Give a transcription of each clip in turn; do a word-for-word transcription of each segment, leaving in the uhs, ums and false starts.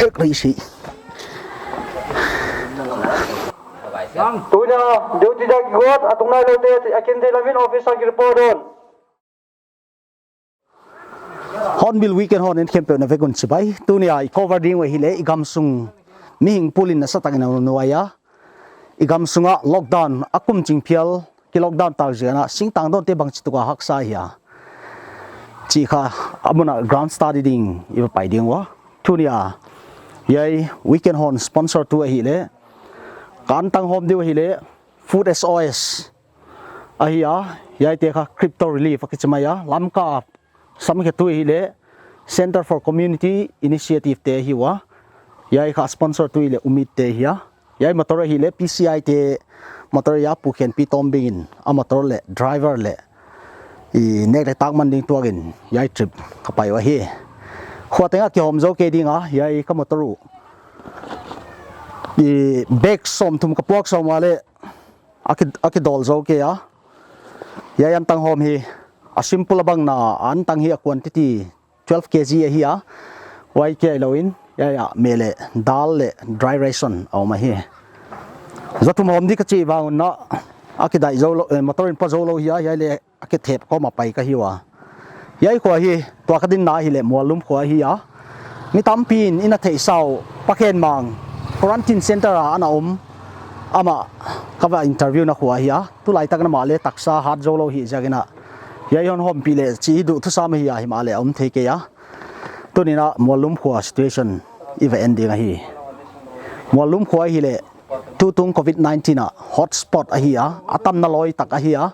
Ai, crazy. Tunia, duty dak guat, atung nai lo te, akin di lamin office ang report on. Hornbill Weekend Horn en khempeuh na vek un chibai. Tunia i cover ding uh ahihleh i gamsung mihing pulin nasatak in a nuai a. I gamsung a lockdown a kum ching phial ki lockdown tak ziak in a singtang dawnte bangchituk a haksa hia chih kha a mun a ground study ding i va pai ding ua. Tunia hiai Weekend Horn sponsor tu ahihleh ka antang hawm ding uh ahihleh Food S O S ahi a, hiaite kha Crypto Relief a kichi mai a, Lamka a samkhetu ahihleh Center for Community Initiative te ahi ua, hiai kha sponsor tu ahihleh Umit te ahi a, hiai motor ahihleh P C I te motor ahi a, Pu Khenpi Tombing in a motor leh driver leh i nek leh tak man ding tuak in hiai trip ka pai uh ahi. Khua teng a kihawm zou kei ding a, hiai ka motor uh i bag sawmthum ka puak sawm a leh a ki, a kidawl zou kei a. Hiai antang hawm hi a simple a bang in a antang hi a quantity twelve K G ahi a. Huai kia hilou in, hiai a meh leh dal leh dry ration a om ahi. Za thum hawm di ka chih vang un a, a kidaih zou lou, eh, motor in pha zou lou hi a, hiai leh a kithep kawm a pai ka hi ua. Hiai khua hi, tua ka dinna ahihleh Muallum khua ahi a. Mi tampi in i na theihsa uh, Pa Khenmang quarantine center a ana om, amah ka va interview na khua ahi a. Tulaitak in amah leh taksa hat zou lou hi ziak in a, hiai hon hawmpih leh chih hi duhthusam ahi a, himahleh a om thei kei a. Tuni'n a Muallum khua situation i va en ding ahi. Muallum khua ahihleh tutung covid nineteen a hotspot ahi a, a tamna lawi tak ahi a.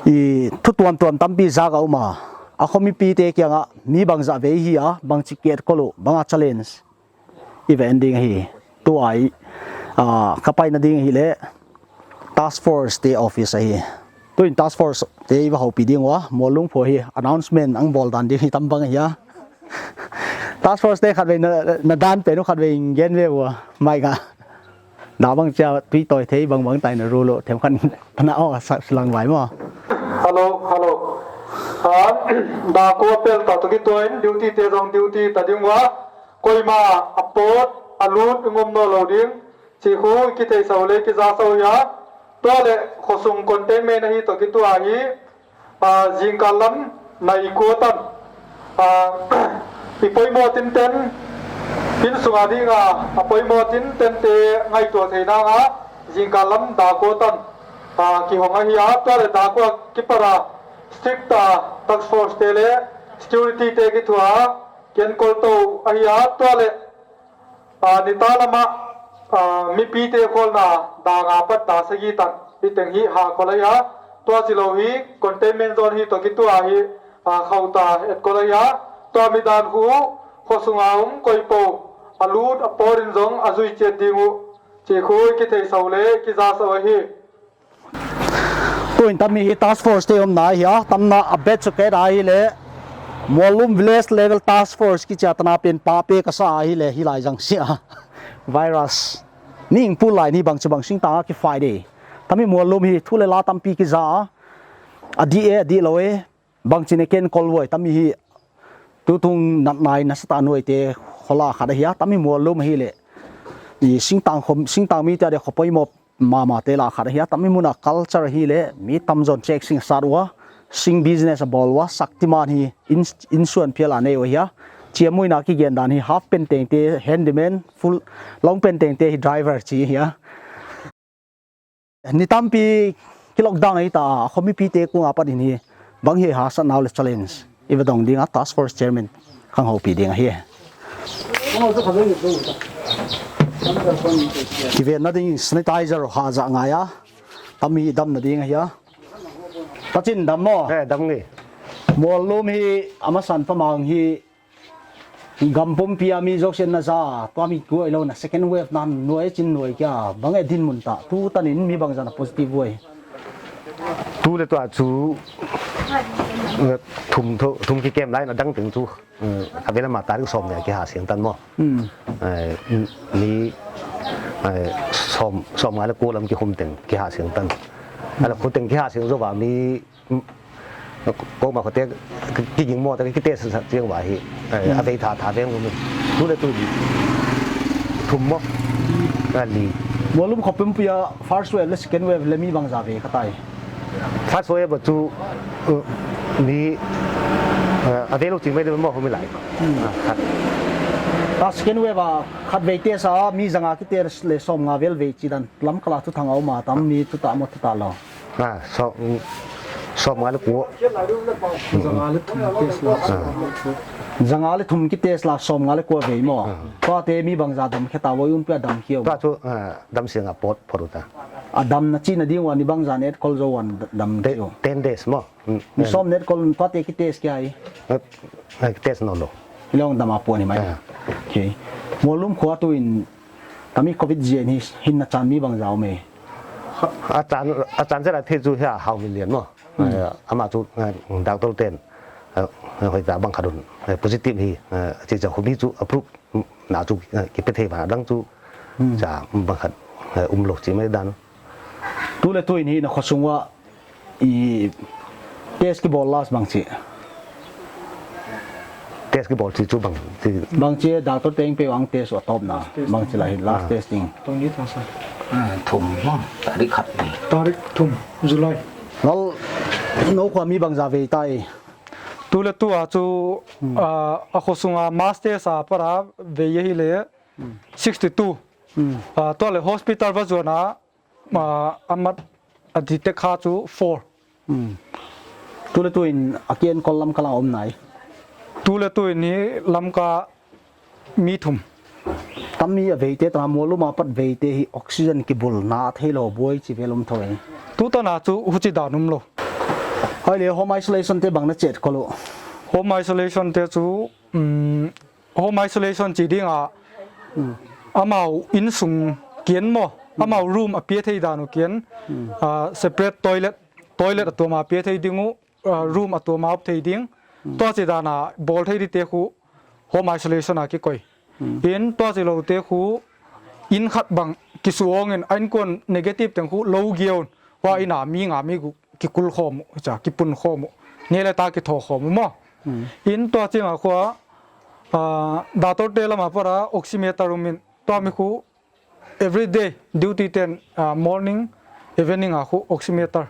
I thu tuamtuam tampi zak a um a, a khomipite kiang a mi bangzah vei hi a, bangchi ki etkol uh, bang a challenge i va en ding ahi. Tua i, ah, ka paina ding ahihleh task force te office ahi. Tuin task force te i va houpih ding ua, Muallum khua hi announcement ang bawl dan ding hi tam bang ahi a. Task force te khatvei na, na dan pen uh khatvei gen ve ua, mai ka. Na bang chia tui toi thei bangbang tai na rule uh, them khan pana aw sa silang vai maw. Hello, hello. Ah, dak ua pel ta toh kituain duty te zong duty ta ding ua. Koimah a pawt a lut i ngam nawn lou ding. Chih khu i kitheihsa uh leh kiza sa uh hia. Tua leh khosung containment ahi toh kitua hi. Ah, zingkal lam nai kua tan. Ah, i poimoh tinten, inn sung a ding a, a poimoh tinten te ngaihtuah theihna a, zingkal lam dak ua tan. Ah, kihong ahi a, tua leh dak ua kipat a strict a task force te leh security te kithuah a, kienkol tou ahi a, tua leh, ah, nitak lam a, ah, mipite kholna dak nga apat dak sagih tan, hi teng hi hahkol ahi a, tua chilou hi containment zone hi toh kitua hi, ah, khauhta etkol ahi a, tua mi dan khu khosung a um koi pou a lut a pawt in zong a zui chiat ding uh, chih khu i kitheihsa uh leh kiza sa uh ahi. Tuin tami hi task force te omna ahi a, tamna a bet suket ahihleh Muallum village level task force kichi a, tana pen pa pe ka sa ahihleh hi lai zang sia. Virus ning pu lai ni bangchi bang singtang a kiphai de. Tami Muallum hi thu leh la tampi kiza a, a dih e, a dih lou e. Bangchin e kienkol uai, tami hi tutung natna in nasatak nuaite khol a khat ahi a, tami Muallum ahihleh i singtang khom, singtang mite a dia kho poimoh mahmah te lak a khat ahi a, tami mun a culture ahihleh mi tamzaw in chek sing sat ua, sing business a bawl ua, Shaktiman hi in, insuan phial a nei uh ahi a, Chiamnuihna kigen dan hi half pant tengte handyman, full long pant tengte hi driver chi hi a. Ni tampi ki lockdown ahi ta a, khomipite kung apat in hi bang hi hahsatna leh challenge i va dong ding a, task force chairman khang houpi ding ahi. Kivenna ding sanitizer hahzah ngai a, tami damna ding ahi a. Tachin dam maw? Eh, dam ngei. Muallum hi a masan pa mang hi gam pumpi a mi zoh sen na za, tua mi kuai lou na second wave nan nuai chin nuai kia, bang e dinmun ta, tu tan in mi bangzah na positive uai. Tu leh tua chu, eh, thum tho, thum kikem lai na dang teng chu, eh, a vel a ma tarik sawm leh kihahsiang tan maw. Hmm. Eh, ni, eh, sawm, sawmnga leh kua lam kihum teng kihahsiang tan. Ala khu teng kihahsiang zou va mi, mm, ko ma khote ki ging maw ta ki test sa chiang va hi, eh, a vei tha tha veng um. Tu leh tu li. Thum maw. A li. Muallum kho pumpi a first wave leh second wave leh mi bangzah vei kha tai? First wave chu, uh, mi, uh, a vei lou ching mai de maw humi lai. Hmm. Ah, khat. Ta second wave a khatvei test a mi zanga ki test leh sawmnga vel vei chi dan Lamka ah thu thang a um a tam mi thu ta maw thu ta lou. Ah, sawm, mm, sawmnga leh kua. Zanga leh thum test la. Ah. Zanga leh thum ki test la sawmnga leh kua vei maw. Ah. Tuate mi bangzah dam khe ta uai, un pia dam khe uh? Tua chu, ah, damsiang a pot phot uh ta. A damna chihna ding uah ni bangzah net kol zou uah dam khe uh? Ten days maw. Mm, ni sawm net kol un, tuate ki test kei a? Eh, eh, test nawnlou. Hilou dam a pua ni mai. Ah. Okay. Muallum khua tu in tami covid zen hi hinna chan mi bangzah um e? A chan, a chan zela thei chu hia Haumilian maw. Hmm. Eh, amah chu, eh, doctor ten, eh, hoih ta bang khat un, eh, positive hi, eh, chi cha khu mi chu approve na chu, eh, kipe thei va dang chu, hmm, cha bang khat, eh, um lou chi mai dan. Tu leh tu in hi na khosung uah i test kibawl last bang chi? Test kibawl chi chu bang chi? Bang chi doctor teng pe ang test a tawpna. Bang chi la hi last testing. Tongni ta sa. Ah, thum maw. Tarik khat ni. Tarik thum, July. Lal, nou khua mi bangzah vei tai? Tu leh tu a chu, hmm, ah, a khosunga mass test a pat a vei ahihleh, hmm, sixty two. Hmm. Ah, tua leh hospital va zuan a, ah, a mat a detect kha chu four. Hmm. Tu leh tu in a kienkol Lamka ah om nai? Tu leh tu in hi Lamka mi thum. Tami a veite ta, Muallum a pat veite hi oxygen kibulna theilou buai chi vel um thou e. Tutan a chu huchi dan um lou. Hoih leh home isolation te bang na chet kol uh? Home isolation te chu, um, home isolation chi ding a, hmm, amau insung kian maw, hmm, amau room a pia thei dan uh kian, hmm, ah, separate toilet, toilet a tuam a pia thei ding uh, ah, room a tuam a om thei ding. Hmm. Tua chi dan a bawl thei dite khu home isolation a kikoih. Hmm. In tua chi loute khu in khat bang kisuang in a inkuan negative teng khu lou giaun. Huai in a mi nga mi guk kikul khawm uh, cha, kipun khawm uh. Neu leh ta kithaw khawm uh maw. Hmm. In tua chiang a khua, ah, doctor te lam a pat a oximeter um in, tua mi khu every day duty ten, ah, morning, evening a khu oximeter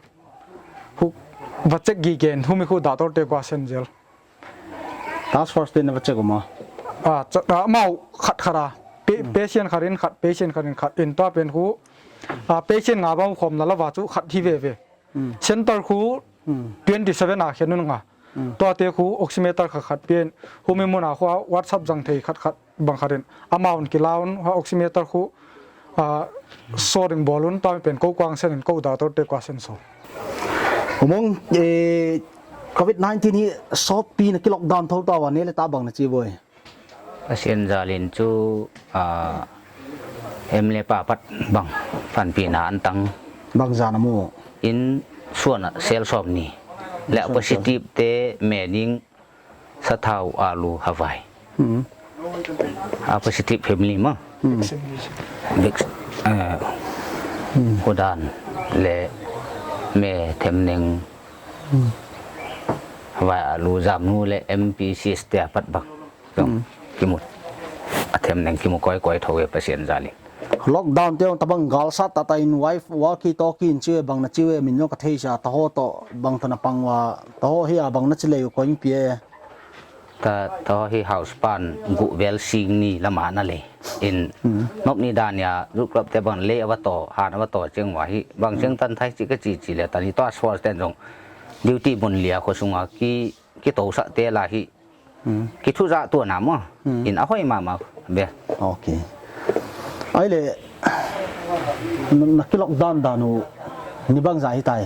khu va check gige in, humi khu doctor te kua sen zel. Task force te na va check uh maw? Ah, cha-, ah, amau khat khat a. Pa-, hmm, patient khat in khat, patient khat in khat. In tua pen khu, ah, patient nga bang khawmna la va chu khat hi veve. Hmm. Center khu, hmm, twenty seven a khen un nga. Hmm. Tuate khu oximeter khat khat pian. Humi mun a khu WhatsApp zang thei khat khat bang khat in. Amau in kilaun, ha oximeter khu, ah, sorting bawl un, tua mi pen kou kuang sen in kou doctor te kua sen so. Umong, eh, covid nineteen hi sawtpi na ki lockdown thou ta ua, neu leh ta bang na chi uai? Pasian zalin chu, ah, em leh pa pat bang panpihna antang. Bangzah na mu? In suan a sel sawmnih. Leh suan sel. Positive te me ding sathau, alu, havai. Hmm. A positive family maw. Hmm. Big, eh, hmm, hudan leh me, themneng. Hmm. Havai, alu, zamnu leh M P C S te apat bang. Dong, hmm, kimu. A themneng kimu kawikawi thou e Pasian zalin. Lockdown te ong tabang galsat tata in wife walkie talkie in chi uai, bang na chi uai, min nyo ka thei sa, taho toh bang toh na pang ua, taho hi a bang na chi lei uh koing pia. Ta, ta hi house pan guh vel sing ni lama na lei. In, hmm, nop ni dan a, Youth Club te bang lei a va tou, han a va tou chiang ua hi. Bang chiang tan thei chi ka chi chi leh, tani task force ten zong duty mun lia khosung a ki, ki tou sa te la hi. Hmm. Ki thu za tua na maw. Hmm. In a hoih mahmah ve. Okay. Ai leh, na, na ki lockdown dan uh ni bangzah hi tai.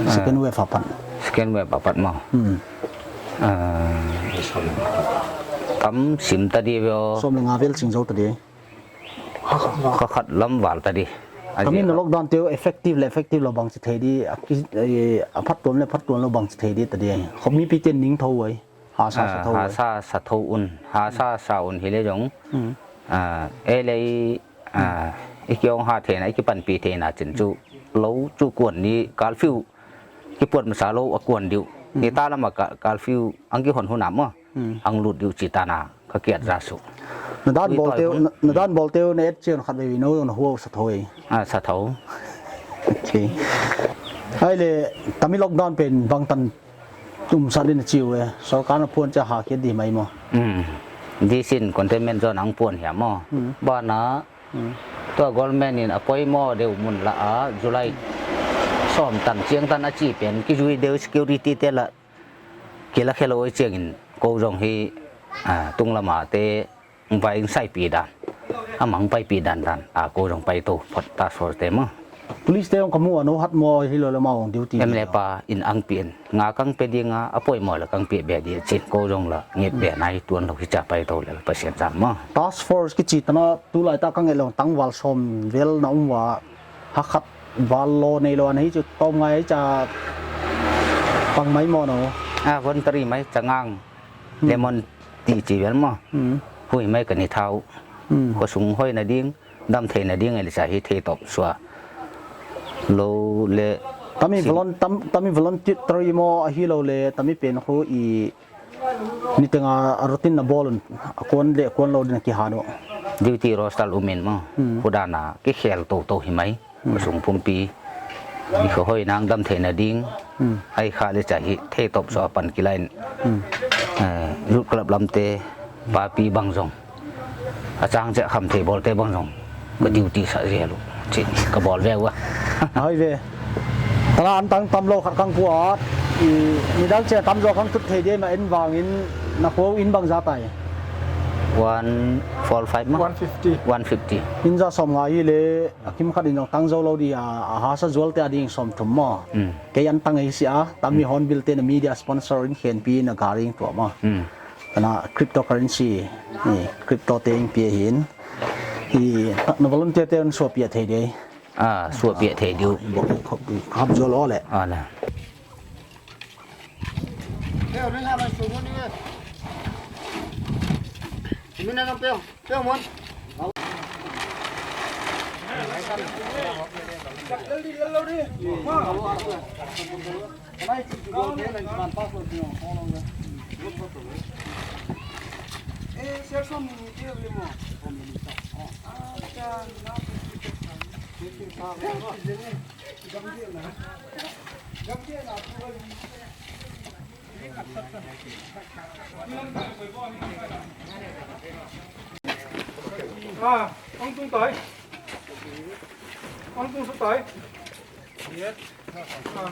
Second wave apat. Second wave apat maw. Hmm. Ah, tam sim ta di ve aw. Sawm leh nga vel ching zou ta di. Kha khat lam val ta di. Ka min na lockdown te uh effective leh effective lou bang chi thei di, a ki, eh, a phattuam leh phattuam lou bang chi thei di ta di. Khomi pi ten ning thou ai. Hasa sa thou ai. Hasa sa thou un. Hasa sa un hi leh zong. Hmm. Ah, ei leh ei, ah, i ki ong ha theihna, i ki panpih theihna chin chu. Lou chu kuan ni kal fiu. Ki puat masa lou a kuan diu. Hmm. Ni ta lama ka, kal fiu ang ki hon hun a maw. Hmm. Ang lut diu chi ta na ka kiat za su. Na dan bawl te uh, na, na dan bawl te uh na et chian khat vei vei nou na huau sa thou ai. Ah, sa thou. Okay. Ai leh, tami lockdown pen bangtan tum sa din chi uh e. Sorkar na puan cha ha kiat di mai maw. Hmm. Di sin containment zone ang puan hiam maw. Hmm. Bana, hmm, tua government in a poimoh deuh mun la a, July sawm tan chiang tan a chi pen, ki zui deuh security te la, ki la khe lou ai chiang in, kou zong hi, ah, tung lama te, vai sai pi dan. A mang pai pi dan dan. A kou zong pai tou phot task force te maw. Police te ong ka mu a nou hat maw hi lou leh ma ong duty. M L A pa in ang pi in. Nga kang pe di nga a poimoh leh kang pe be di chin kou zong la nget be nai tuan lou hi cha pai tou leh Pasian zam maw. Task force ki chi tana tulai ta kang e lou tangval sawm vel na um ua ha khat val lou nei lou ana hi chu tom ngai cha pang mai maw nou. A voluntary mai changang. Hmm. Lemon ti chi vel maw. Hmm. Hui mai ka ni thau. Hmm. Khosung hoihna ding, dam theihna ding ei leh cha hi thei top sua. Lou leh tami si- volun-, tam-, tami voluntary maw ahi lou leh, tami pen khu i ni tenga a routine na bawl un, a kuan leh kuan lou din a ki ha nou. Duty roster um in maw. Hmm. Khu dan a ki khel tou tou hi mai. Hmm. Khosung pumpi. I kho hoih nang dam theihna ding. Hmm. Ai kha leh cha hi thei top sua pan ki line. Hmm. Eh, Youth Club lam te, papi bang zong. A chang che kham thei bawl te bang zong. Ka duty sa zel uh. Chi, ka bawl ve ua. Ai ve. Tala an tang tam lou khat kang puat. I, midang che tam zaw kang tut thei di mah en vang in na kho in bangzah tai. One four five maw. One fifty. One fifty. In za sawm nga hi leh, a kim khat in zong tang zou lou di a, a hasa zual te a ding sawm thum maw. Mm. Kei an tang ei si a, tami hon bil te na media sponsor in khen pi na garing tua maw. Mm. Kana cryptocurrency, ni crypto te in pi hin. I, na volunteer te in sua pi thei di. Ah, sua pi thei diu. Bo, khop, khop zual lou leh. Ah, na. Ah, ang tung tai. Ang tung sa tai. Yes. Ah.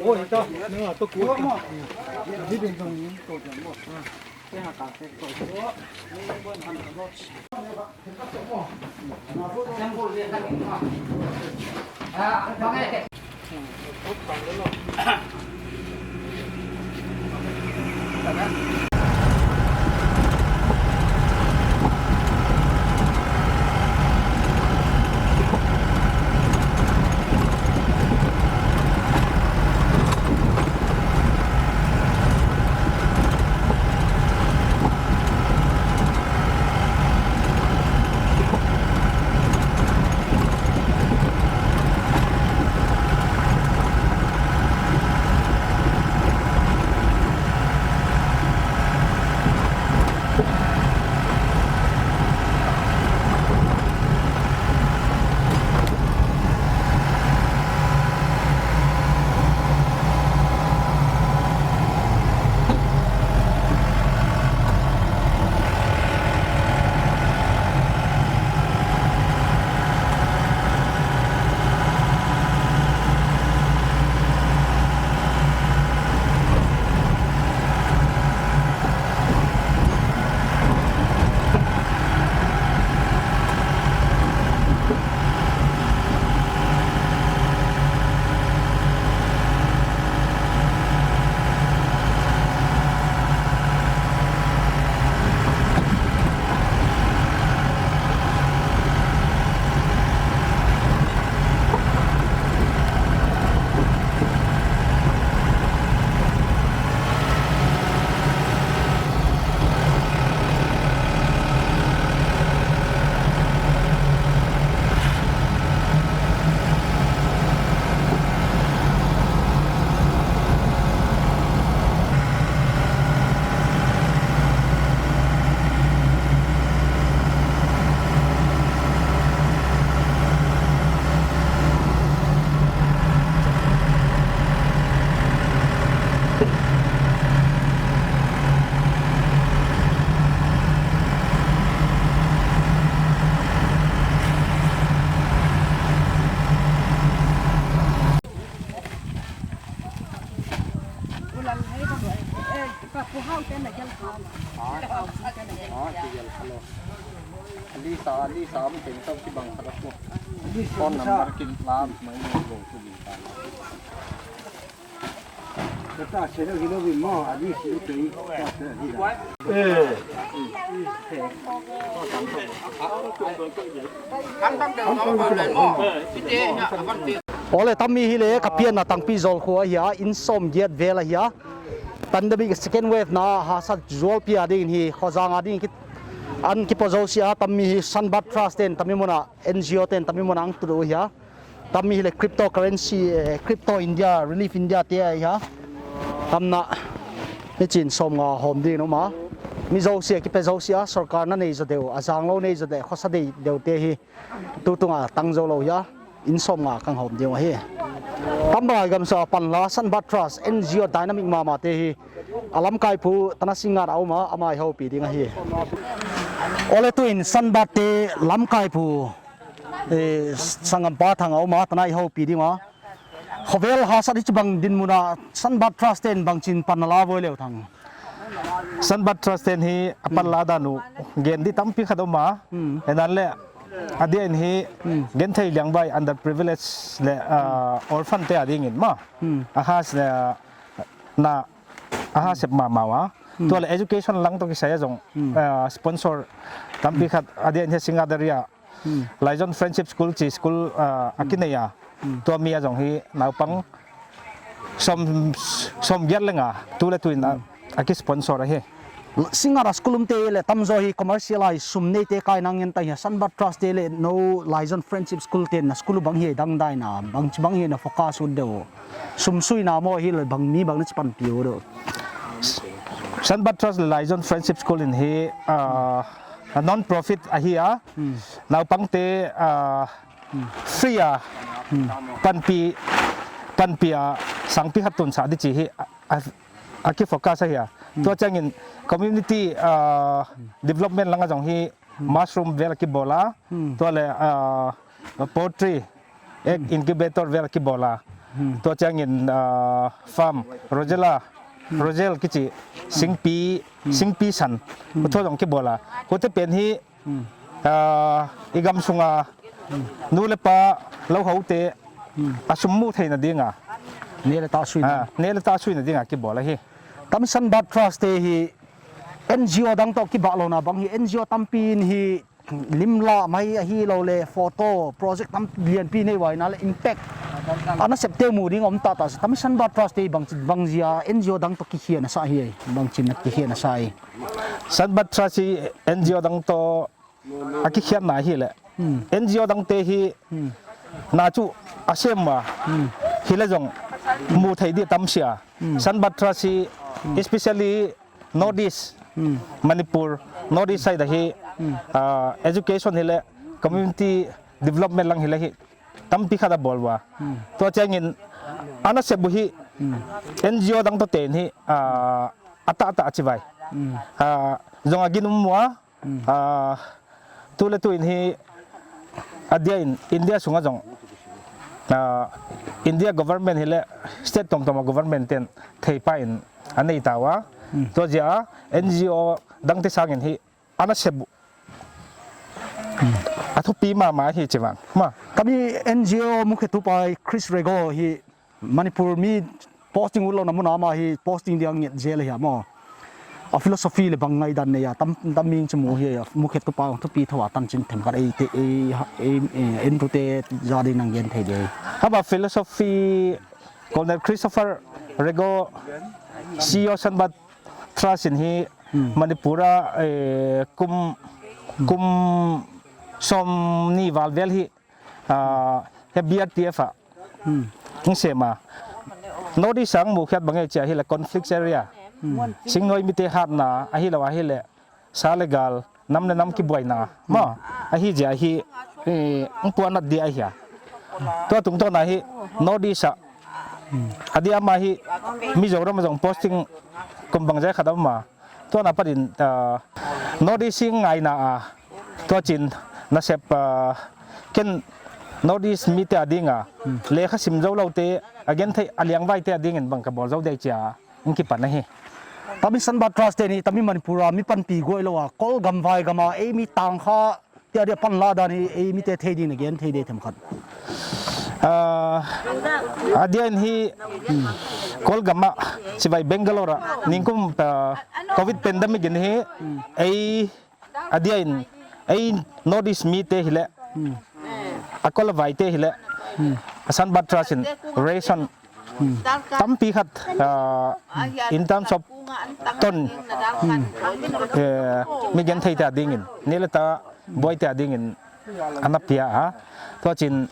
Oh, ito. Nang ato kuha mo. Di din tong yun. Ah. Phone number kin lam mai ni go tu ni ta. Kata selo hilo bi mo, adi si tei, kata selo hilo. Ole, tammi hi le ka pianna Tangpi Zawl khua hi a, inn sawmgiat vel ahi a. Pandemic second wave na haksat zualpi a ding hi, khua zang a ding ki, an kipo zou sia, tammi hi Sunbird Trust ten tammi muna, N G O ten tammi muna ang tu hi a. Tammi hi le cryptocurrency, eh, Crypto India, Relief India te ahi a. Tamna, hichin sawmnga hawm ding om a. Mi zou sia, kipe zou sia, sorkar na nei zou deuh, a zanglou nei zou deuh, khosa deuh te hi. Tutung a tang zou lou hi a, inn sawmnga kang hawm ding ahi. Tambai gamsa panla Sunbird Trust, N G O dynamic mahmah te hi. A lamkaipu Tana Singngat a om a, amah i houpi ding ahi. Ole tuin Sunbird te lamkaipu, eh, Sangam Pa Thang a om a, tana i houpi ding a. Khovel haksat hichibang dinmun a Sunbird Trust ten bangchin panla voi leu Thang. Sunbird Trust ten hi a panla dan uh gen di tampi khat om a. Hmm. Enan le, a diain hi, hmm, genthei liangvai underprivileged le, ah, orphan te a dingin maw. Hmm. A has, eh, na, a hasep mahmah ua. Hmm. Tua le education lang toh kisai a zong, hmm, ah, sponsor tampi khat a diain hi Singngat area Hmm. Laizon Friendship School chi school, ah, a kinei a. Hmm. Tua mi a zong hi naupang sawm, sawmgiat leng a, tu le tuin a, hmm, a ki sponsor ahi. Singngat a school um te le tamzaw hi commercial a hi sum nei te kai nang ngen ta hi a, Sunbird Trust te le nou Laizon Friendship School te na school bang hi dangdai na, bangchibang hi na focus ut deuh. Sum suina maw hi le bang mi bang na chi panpih uh deuh. Sunbird Trust le Laizon Friendship School in hi, ah, a non-profit ahi a, hmm, naupangte, ah, hmm, free a, hmm, panpih, panpih a sangpi khat tun sa di chi hi, a, a, a ki focus ahi a. Hmm. Tua chiangin community, ah, development lang a zong hi, hmm, mushroom vel a ki bawl a, hmm, tua le, ah, poultry, egg, hmm, incubator vel a ki bawl a. Hmm. Tua chiangin, ah, farm, Rosella, hmm, Roselle kichi, singpi, hmm, singpi san. Hmm. Tua zong ki bawl a. Huate pen hi, hmm, ah, i gam sunga, hmm, nu le pa, louhoute, hmm, a sum mu theina ding a. Neh le tah suina. Ah, neh le tah suina ding a ki bawl ahi. Tami Sunbird Trust te hi N G O dang toh kibah louhna bang hi, N G O tampi in hi lim lah mai ahilou le photo project tam lianpi nei uai na le impact a nasepte uh mu ding om ta ta si. Tami Sunbird Trust te bangchi, bangzia N G O dang toh kikhian a sa hi, bangchin a kikhian a sa hi. Sunbird Trust hi N G O dang toh a kikhianna hi le. Hmm. N G O dangte hi, hmm, na chu a sem ua. Hmm. Hi le zong mu thei di tam sia. Hmm. Sunbird Trust hi, hmm, especially North East, hmm, Manipur, North East side a hi, hmm, ah, education hi le, community development lang hi le hi, tampi khat a bawl ua. Hmm. Tua chiangin, a nasep uh hi, hmm, N G O dang toh ten hi, ah, a tah tah a chi vai. Hmm. Ah, zong a gin um ua, hmm, ah, tu le tuin hi, a diain India sunga zong, ah, India government hi le state tuamtuam a government ten theipa in a nei ta ua. Hmm. Tua zia N G O dangte sangin hi a nasep uh, hmm, a thupi mahmah hi chi vang. Ma. Tami N G O mukhetupa Chris Rego hi Manipur mi posting utlouhna mun a amah hi posting dia nget zel ahi a maw. A philosophy le bang ngaihdan nei a tam, tam ming chu mu hi a, mukhetupa thupi thou a tanchin themkhat ei te, ei, ei, ei, entute za ding nang gen thei di. Amah philosophy, Colonel Christopher Rego, C E O Sunbird Trust in hi, hmm, Manipur a, eh, kum, kum sawmnih val vel hi, ah, he B R T F a, hmm, hong sem a. North East a hong mukhiat bang e chia hi le conflict area. Hmm. Singnuai mite hatna, ahilou a hi le, sa le gal, nam le nam kibuaina. Hmm. Ma, ahi zia hi, eh, hong puannat di ahi a. Tua tungtawn a hi, North East a. Hmm. A dia amah hi, Mizoram a zong posting kum bangzah khat a om a. Tua na patin, ah, North East hi ngaihna a, tua chin nasep, ah, ken North East mite a ding a, hmm, lekha sim zouloute, a genthei a liangvaite a dingin bang ka bawl zou dei chia, hong kipan ahi. Tami Sunbird Trust te ni, tami Manipur a mi panpih guai lou a, Kawl gam vai gam a, ei mi tangkha, Tia dia panla dan hi, ei mite thei ding na gen thei di themkhat. Ah, a dia in hi, hmm, Kolgam ah, chibai Bangalore ah, ningkum, ah, covid pandemic in hi, hmm, ei, a dia in, ei North East mite hileh, hmm, a Kol a Vai te hileh, hmm, a Sunbird Trust in ration, hmm, tampi khat, ah, in terms of ton, hmm, eh, mi gentheite adingin, neu leh ta buaite adingin ana pia a. Tua chin,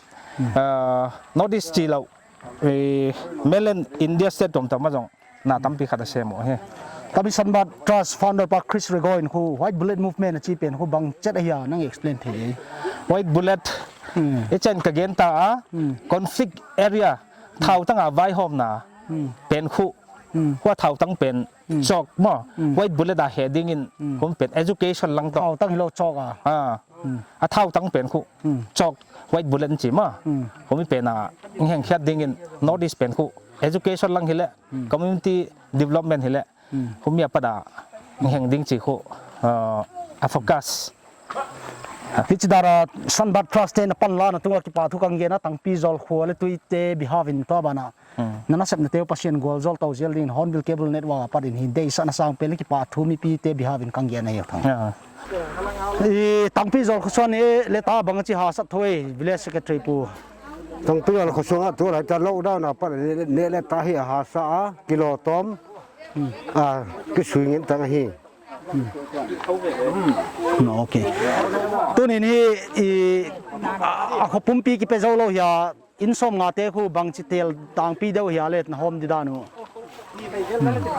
ah, North East chilou, eh, mainland India state tuamtuam ah zong na tampi khat a sem uh hi. Tami Sunbird Trust founder pa Chris Ray Goin khu White Bullet Movement a chi pen khu bang chet ahia nang explain thei. White Bullet, hmm, i chen ka gen ta a, hmm, conflict area, hmm, thautang a vaihawmna, hmm, pen khu, hmm, hua thautang pen, hmm, chawk maw, hmm, White Bullet a heading in, hmm, hum pen education lang toh. Thautang hilou chawk a. Ah. Hmm. A thautang pen khu, hmm, chawk White Bullet in chi maw. Hmm. Humi pen a, heng khiat dingin North East pen khu education lang hileh, hmm, community development hileh, hmm, humi apat a heng ding chi khu, ah, a focus. Hichi dan a Sunbird Trust te na panlana tung a kipahthu kang gen a, Tangpi Zawl khua leh tuite behalf in tua ban a, hmm, na nasepnate uh Pasian gualzawltou zel dingin Hornbill Cable Network apat in hi deihsakna sangpen leh kipahthu mipite behalf in kang gen ahi thang. Ah. I Tangpi Zawl khuasuan i leh ta bang a chi hahsat thou e, Village Secretary pu. Tangpi Zawl khuasuan a tulai ta lockdown apat neu leh ta hi a hahsa a, kilawm tawm, hmm, ah, kisui ngen tang hi. Hmm. No, okay. Tuni'n hi, i, a, a kho pumpi kipe zou lou hia, inn sawmnga te khu bangchi tel tangpi deuh hia leh na hawm di dan uh.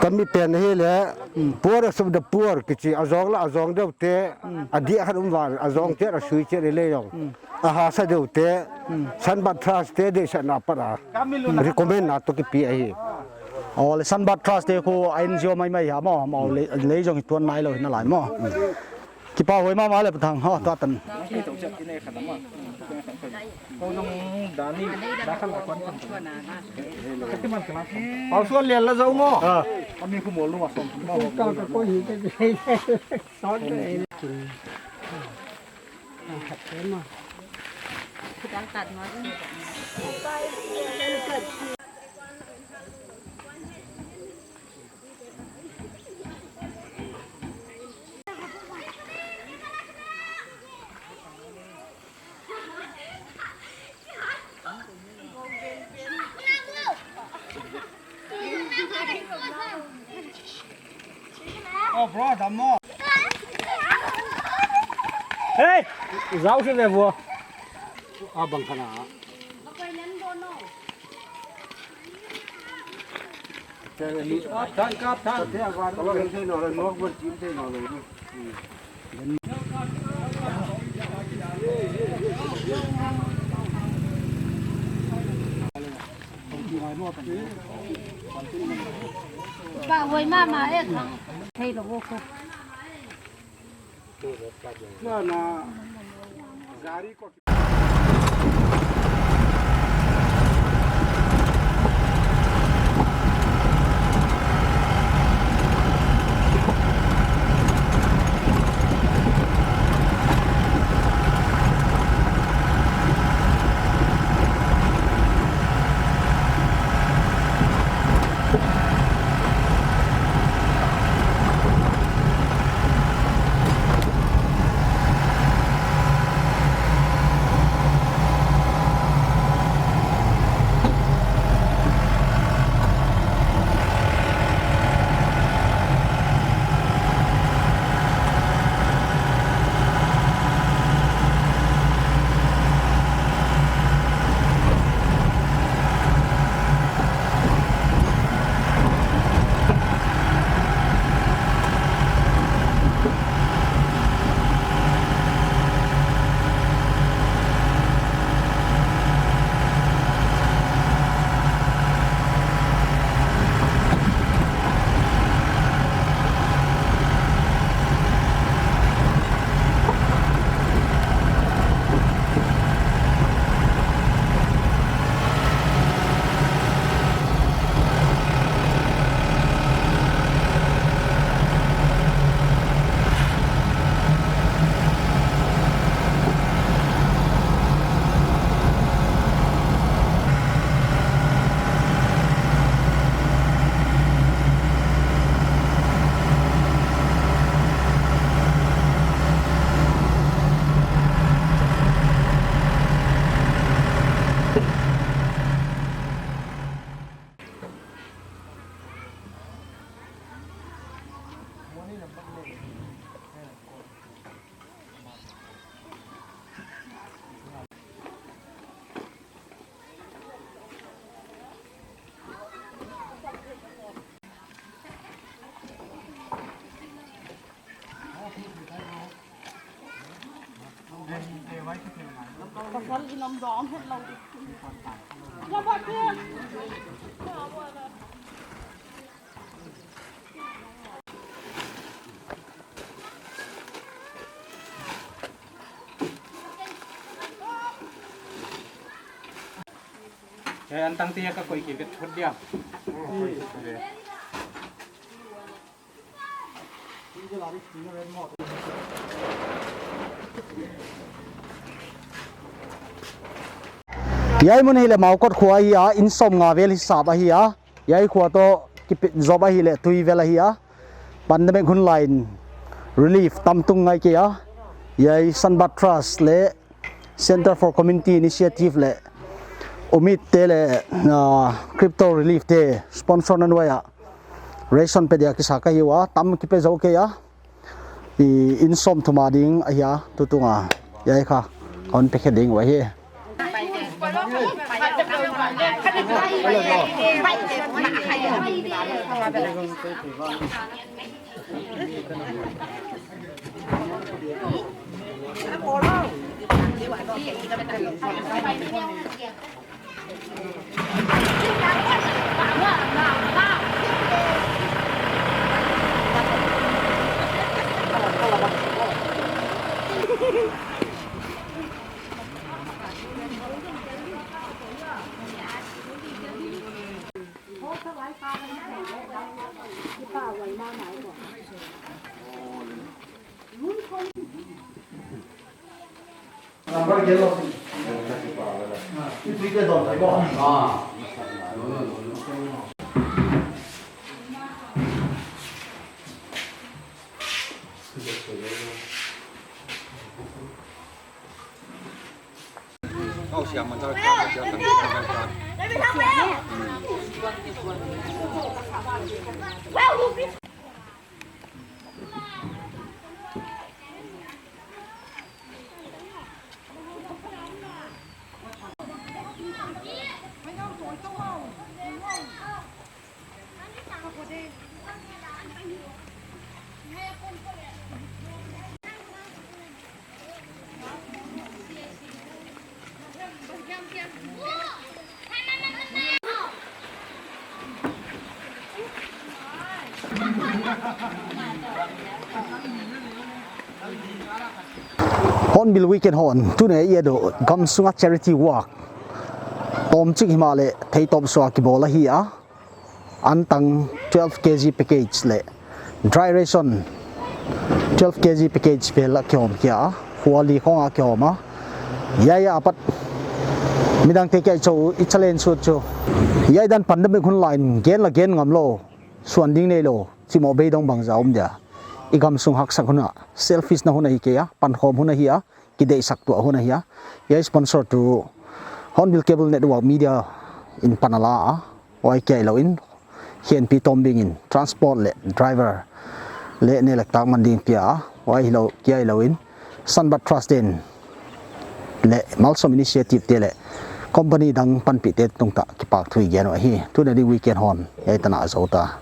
Tami pen hileh, hmm, poorest of the poor kichi, a zawng leh a zawng deuhte, hmm, a diak khat um val, a zawng chiat a sui chiat leh lei zong. Hmm. A hahsa deuhte, hmm, Sunbird Trust te deihsakna apat a, hmm, recommend na toh kipia hi. Aw leh Sunbird Trust te khu a NGO maimai hia maw, amau lei, lei zong hi tuan nailou hi nalai maw. Kipahhuai mahmah leh Pa Thang, ho, tua tan. Pau suan lian la zong maw. Ah. Ami khu mawl lua som. Oh, bro, dam maw. Hey, zau se ve bro. A bang khana. Pahhuai mahmah e. Thei lou ko. Eh, antang tia ka koi ki vet thot dia. Hiai mun hi leh Maukot khua ahi a, inn sawmnga vel hisap ahi a. Hiai khua toh kipet zop ahi leh tui vel ahi a. Pandemic hun laiin relief tam tung ngai kei a. Hiai Sunbird Trust leh Center for Community Initiative leh Umit te leh, ah, Crypto Relief te sponsor na nuai a ration pe dia kisa ka hi ua, tam kipe zou kei a. I inn sawmthum a ding ahi a, tutung a. Hiai kha kon pe khe ding uh ahi. Hornbill Weekend hon, tuni a i et uh gamsung a charity walk. Tawmchik himahleh theitawp sua kibawl ahi a. Antang twelve K G package leh dry ration twelve K G package vel a kihawm khia a, khua li khong a kihawm a. Hiai apat midangte kia i chou i challenge sut chu. Hiai dan pandemic hun laiin gen la gen ngam lou, suan ding nei lou, chimoh beidong bangzah om dia. I gamsung haksak hun a, selfish na hun ahi kei a, pankhawm hun ahi a, kideihsak tuah hun ahi a. Hiai sponsor tu Hornbill Cable Network Media in pan a la a. Huai kia hilou in, Hianpi Tombing in transport leh driver leh nelektak man ding pia a. Huai hilou kia hilou in, Sunbird Trust in leh Malsawm Initiative te leh company dang panpihte tungtah kipahthu i gen uh ahi. Tuni a ding weekend hon hiai tan a zou ta.